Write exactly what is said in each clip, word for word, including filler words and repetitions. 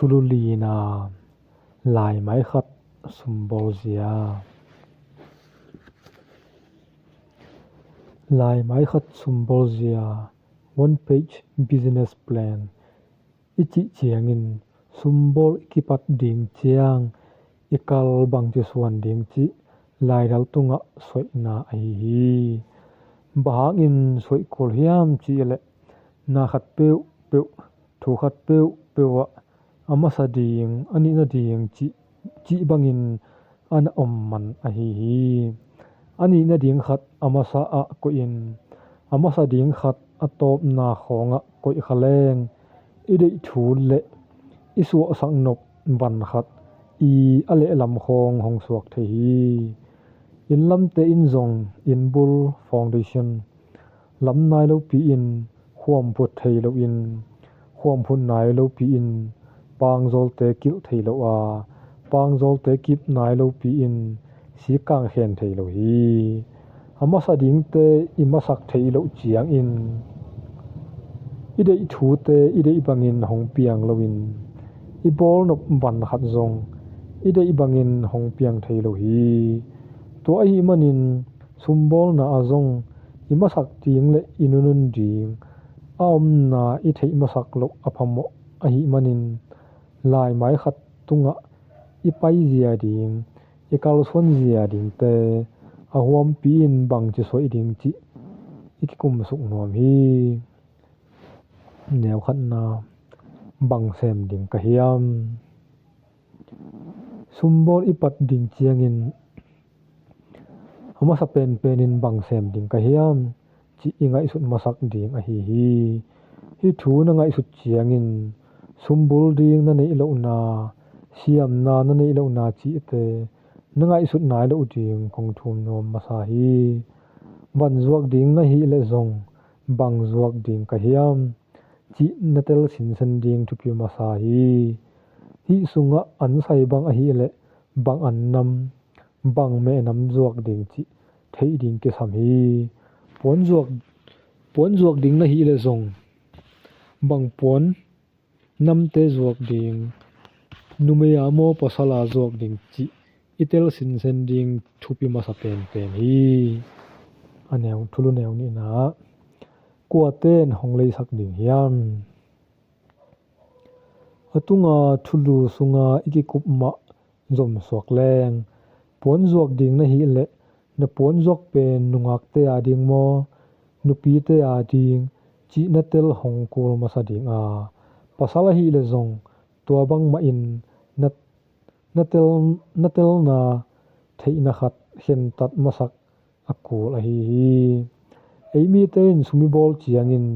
Thulu lina, laimai khat sumbawl zia. Laimai khat sumbawl zia, one page business plan i cih ciangin sumbawl i kipat ding ciang i kal bangci suan ding cih laidal tungah soihna ahi hi. Bang hangin soih kul hiam cih leh na khat peuhpeuh, thu khat peuhpeuh ah a masa ding, a nihna ding cih, cih bangin a na om man ahi hi. A nihna ding khat a masa ah koihin, a masa ding khat a tawpna khawngah koih kha leng i deih thu le i suahsak nop van khat i a lehlam khawng hong suak thei hi. Inn lamte in zong inn bul, foundation, lam nai lopi in khuam phut thei loin, khuam phut nai lopi in pangzawlte kilh thei lo a, pangzawlte kip nai lopi in sik kang khen thei lo hi. A masa dingte i masak theih loh ciangin i deih thute i deih bangin hong piang loin i bawl nop van khat zong i deih bangin hong piang thei lo hi. Tua ahih manin sumbawlna ah zong i masak ding le i nunun ding a omna i theih masak loh a phamawh ahih manin laimai khat tungah i paizia ding, i kalsuanzia dingte a huampi in bangci suaih ding cih i kikumsuk nuam hi. Neu khatna, bang sem ding ka hiam? Sumbawl i pat ding ciangin a masa penpen in bang sem ding ka hiam cih i ngaihsut masak ding ahi hi. Hih thu na ngaihsut ciangin sumbul ding na neih lohna, siamna na neih lohna cihte na ngaihsut nai loh ding kong thum nuam masa hi. Van zuak ding na hih leh zong bang zuak ding ka hiam cih na tel sinsen ding thupi masa hi. Hih sungah an sai bang ahih leh bang an nam, bang mehnam zuak ding cih theih ding kisam hi. Puan zuak, puan zuak ding na hih leh zong bang puan namte zuak ding, numei a maw pasal a zuak ding cih i tel sinsen ding thupi masa penpen hi. A neu, thulu neu nihna ah kuaten hong leisak ding hiam? A tunga thulu sunga i kikup mah zomsuak leng, puan zuak ding na hih leh na puan zuak pen nungakte a ding maw, nupite a ding cih na tel hong kul masa ding a, pasal ahih leh zong tua bangmah in na, na tel, na telna theihna khat khentat masak a kul ahi hi. Ei mite in sum i bawl ciangin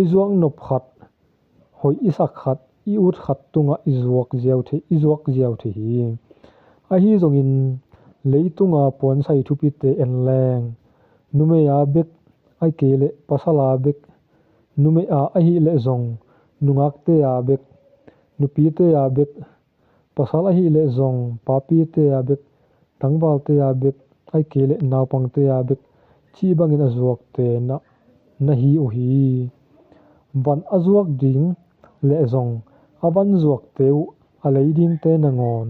i zuak nop khat, hoih i sak khat, i ut khat tungah i zuak ziau thei, i zuak ziau thei hi. Ahi zongin leitunga puansai thupite en leng, numei a bek ahih kei leh pasal a bek, numei a ahih leh zong nungakte a bek, nupite a bek, pasal ahih leh zong papite a bek, tangvalte a bek, ahih kei leh naupangte a bek cih bangin a zuakte na, na hi uh hi. Van a zuak ding leh zong a van zuakte uh a lei dingte nangawn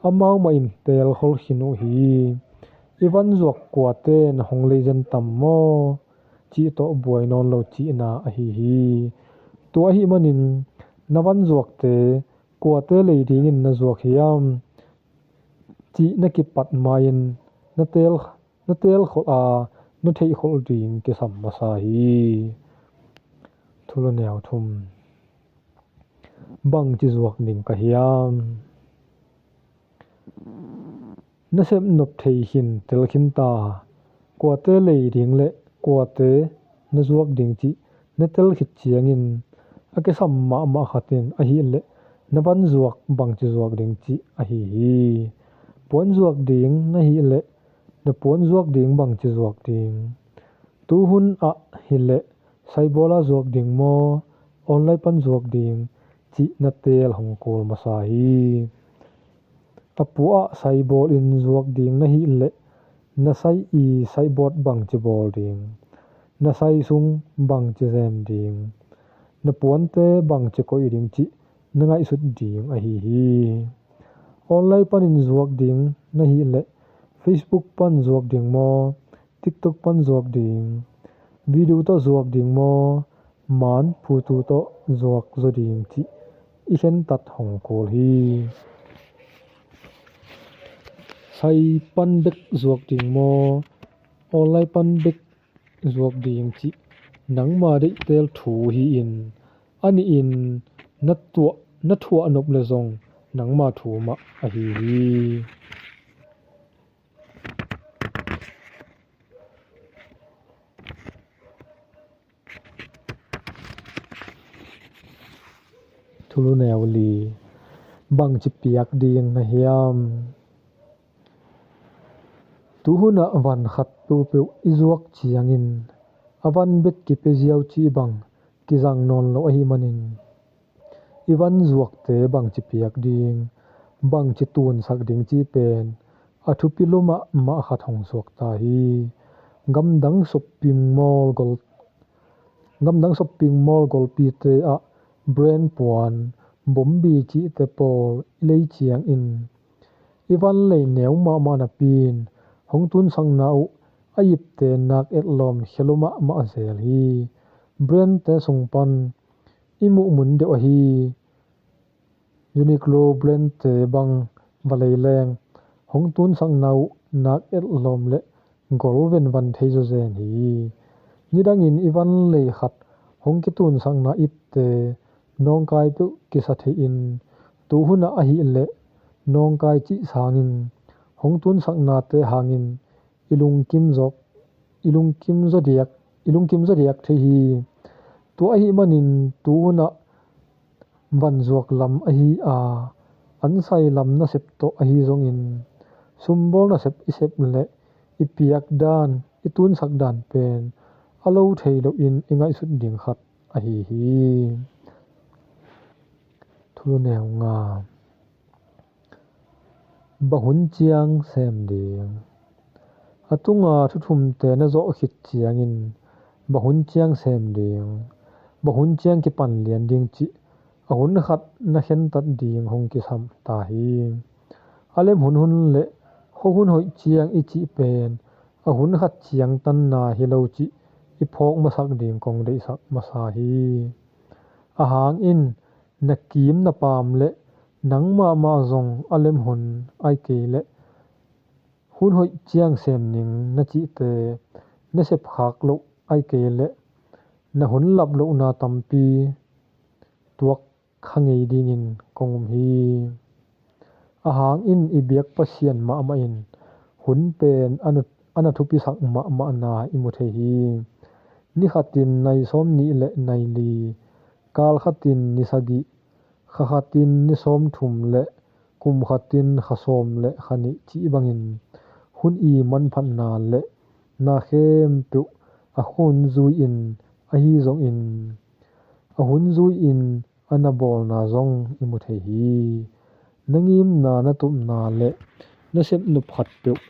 amau mah in teelkhol khin uh hi. I van zuak kuaten hong leizen tam maw cih tawh buai nawn lo cihna ahi hi. Tua ahih manin na van zuakte kuate lei dingin na zuak hiam cih na kipat ma-in na teel, na teelkholh a, na theihkholh ding kisam masa hi. Thulu neu thum. Bangci zuak ding ka hiam? Na sepnop thei khin, tel khin ta. Kuate lei ding le kuate na zuak ding cih na tel khit ciangin a kisam mahmah khat in ahih leh na van zuak bangci zuak ding cih ahi hi. Puan zuak ding na hih leh na puan zuak ding bangci zuak ding. Tuhun ah hi leh saibawla zuak ding maw, online pan zuak ding cih na teel hong kul masa hi. A puah ah saibawl in zuak ding na hih leh na sai i saibawt bangci bawl ding, na sai sung bangci zem ding, na puante bangci koih ding cih na ngaihsut ding ahi hi. Online panin zuak ding na hih leh Facebook pan zuak ding maw, TikTok pan zuak ding, video tawh zuak ding maw, man phutu tawh zuak zaw ding cih i khentat hong kul hi. Sai pan bek zuak ding maw, online pan bek zuak ding cih nangma deihtel thu hi-in, a nihin na tuah, na thuah nop le zong nangma thu mah ahi hi. Thulu neu li. Bangci piak ding na hiam? Tuhunah van khat peuhpeuh i zuak ciangin a van bek kipia ziau cih bang kizang nawn lo ahih manin, i van zuakte bangci piak ding, bangci tunsak ding cih pen a thupi lua mahmah khat hong suak ta hi. Gamdang shopping mall gol, gamdang shopping mall golpite ah brand puan, bombi cihte pawl i lei ciangin, i van lei neu mahmah napi-in hong tunsakna uh a ipte nak etlawm khia lua mahmah zel hi. Brandte sung pan i muh mun deuh ahi Uniqlo brandte bang va lei leng, hong tunsakna uh nak etlawm le gol venvan thei zawzen hi. Nidangin i van lei khat hong kitunsakna ipte nawngkai peuh kisa thei-in, tuhunah ahih leh nawngkai cih sangin hong tunsaknate hangin i lungkim zawk, i lungkim zaw diak, i lungkim zaw diak thei hi. Tua ahih manin tuhunah van zuak lam ahi a, an sai lam nasep tawh ahi zongin, sumbawl nasep i sep leh i piak dan, i tunsak dan pen a lo thei loin i ngaihsut ding khat ahi hi. Thulu neu nga. Bang hun ciang sem ding? A tunga thuthumte na zawh khit ciangin bang hun ciang sem ding, bang hun ciang kipan lian ding cih a hun khat na khentat ding hong kisam ta hi. A lem hun hun le khuahun hoih ciang i cih pen a hun khat ciang tanna hi lo cih i phawk masak ding kong deihsak masa hi. A hangin na kim na paam le nang mahmah zong a lem hun ai kei leh hun hoih ciang sem ning na cihte na sepkhak loh ai kei leh na hun lap lohna tampi tuak kha ngei dingin kong um hi. A hangin i biak Pasian mahmah in hun pen a na, a na thupisak mahmahna i mu thei hi. Ni khatin nai sawm nih le nai li, kal khatin ni sagih, kha khatin ni sawm thum le kum khatin kha sawm le kha nih cih bangin hun i manphatna le na khempeuh a hun zui-in ahi zongin, a hun zui-in a na bawlna zong i mu thei hi. Na ngimna, na tupna le na sepnop khat peuh,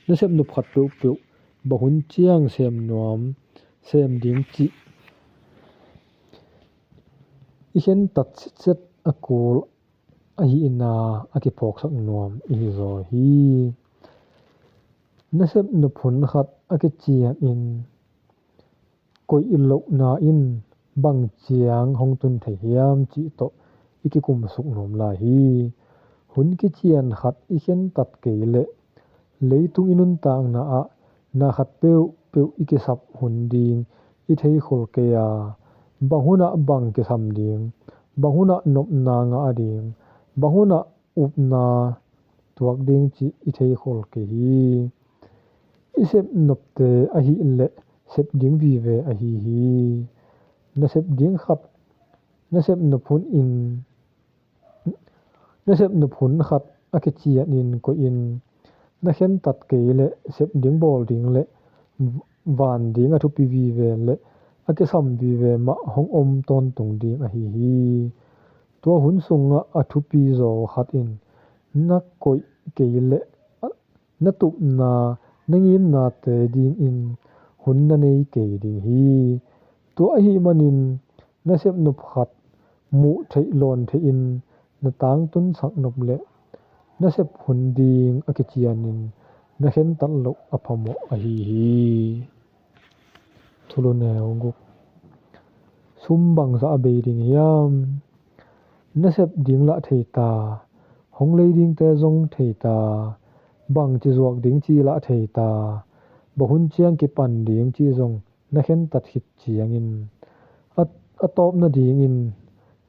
na sepnop khat peuhpeuh bang hun ciang sem nuam, sem ding cih i khentat sitset a kul ahihna a kiphawksak nuam i hi zaw hi. Na sepnop hun khat a kicianin koih lohna in bang ciang hong tun thei hiam cih tawh i kikumsuk nuam lai hi. Hun kician khat i khentat kei leh leitung i nuntakna ah na khat peuhpeuh i kisap hun ding i theikhol kei a, bang hunah bang kisam ding, bang hunah nopna ngah ding, bang hunah upna tuak ding cih i theikhol kei hi. I sepnopte ahih leh sep ding vive ahi hi. Na sep ding khat, na sepnop hun in, na sepnop hun khat a kicianin koihin na khentat kei leh sep ding, bawl ding le van ding a thupi vive le a kisam vive mah hong om tawntung ding ahi hi. Tua hun sungah a thupi zaw khat in na koih kei leh na tupna, na ngimnate dingin hun na nei kei ding hi. Tua ahih manin na sepnop khat muh theih lawn theihin na tangtunsak nop leh na sep hun ding a kicianin na khentat loh a phamawh ahi hi. Thulu neu guk. Sum bangzah a bei ding hiam? Na sep ding lah thei ta, hong lei dingte zong thei ta, bangci zuak ding cih lah thei ta, bang hun ciang kipan ding cih zong na khentat khit ciangin a, a tawp nadingin,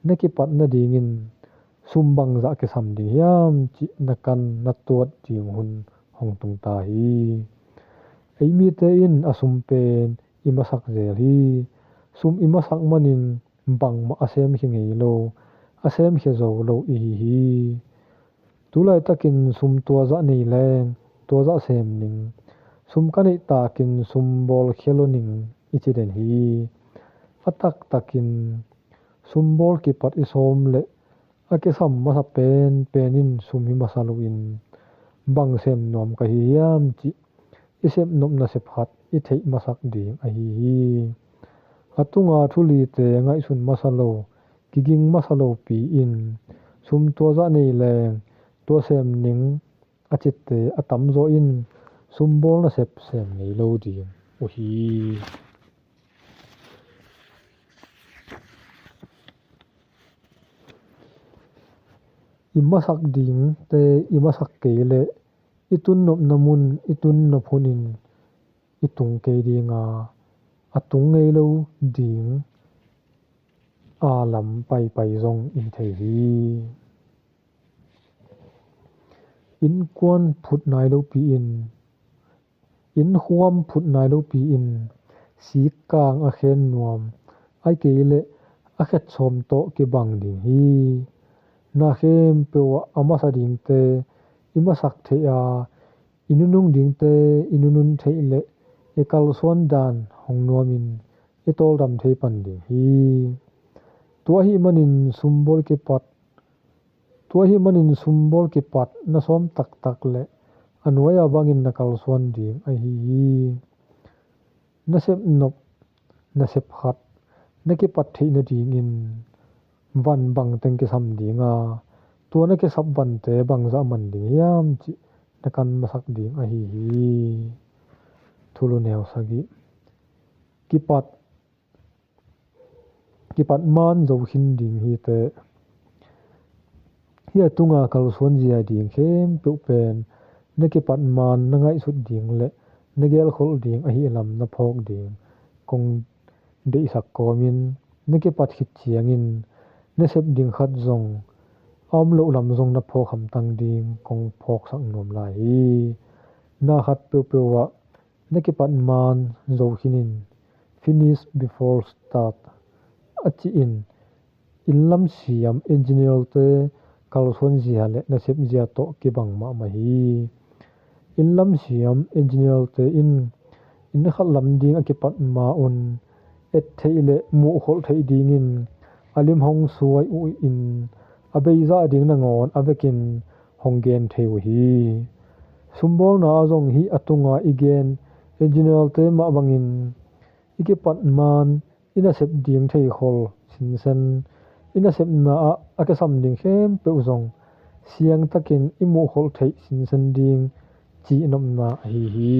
na kipat nadingin sum bangzah kisam ding hiam cih na kan na tuat ding hun hong tung ta hi. Ei mite in a sum pen i masak zel hi. Sum i masak manin bangmah a semkhia ngei lo, a semkhia zo lo i hi hi. Tu laitakin sum tuazah nei leng tuazah sem ning. Sum ka neih takin sum bawl khia lo ning i ci den hi. A taktakin sum bawl kipat i sawm leh a kisam masa penpen in sum hi masa loin bang sem nuam ka hi hiam cih i sepnop nasep khat i theih masak ding ahi hi. A tunga thu lite ngaihsun masa lo, kiging masa lopi in sum tuazah nei leng tua sem ning a cite a tamzaw in sum bawl nasep sem ngei lo ding uh hi. I masak dingte i masak kei leh i tunnopna mun, i tunnop hunin i tung kei dinga, a tung ngei lo ding a lam paipai zong i hi thei hi. Innkuan phut nai lopi in, innkuan phut nai lopi in sikkang a khen nuam, ahih kei leh a khet sawm tawh kibang ding hi. Na khempeuh ah a masa dingte i masak theih a, i nunung dingte i nunun theih leh i kalsuan dan hong nuamin i tawldam thei pan ding hi. Tua ahih manin sum bawl kipat, tua ahih manin sum bawl kipat na sawm taktak leh a nuai-a bangin na kalsuan ding ahi hi. Na sepnop nasep khat na kipat theih nadingin van bangteng kisam dinga, tua na kisap vante bangzah man ding hiam cih na kan masak ding ahi hi. Thulu neu sagih. Kipat, kipat maan zo khin ding hi teh. Hih a tunga kalsuan zia ding khempeuh pen na kipat maan na ngaihsut ding leh na gelkholh ding ahih lam na phawk ding kong deihsak kawmin, na kipat khit ciangin na sep ding khat zong a om loh lam zong na phawk hamtang ding kong phawksak nuam lai hi. Na khat peuhpeuh ah na kipat maan zo khinin, finish before start a cihin, inn lam siam engineer-te kalsuan zia leh nasep zia tawh kibang mahmah hi. Inn lam siam engineer-te in inn khat lam ding a kipat ma-un et theih leh muhkholh theih dingin a lim hong suai uh in a beizah ding nangawn a vekin hong gen thei uh hi. Sumbawlna ah zong hih a tunga i gen engineer-te mah bangin i kipat maan i nasep ding theikhol sinsen, i nasepna ah a kisam ding khempeuh zong siangtakin i muhkholh theih sinsen ding cihnopna ahi hi.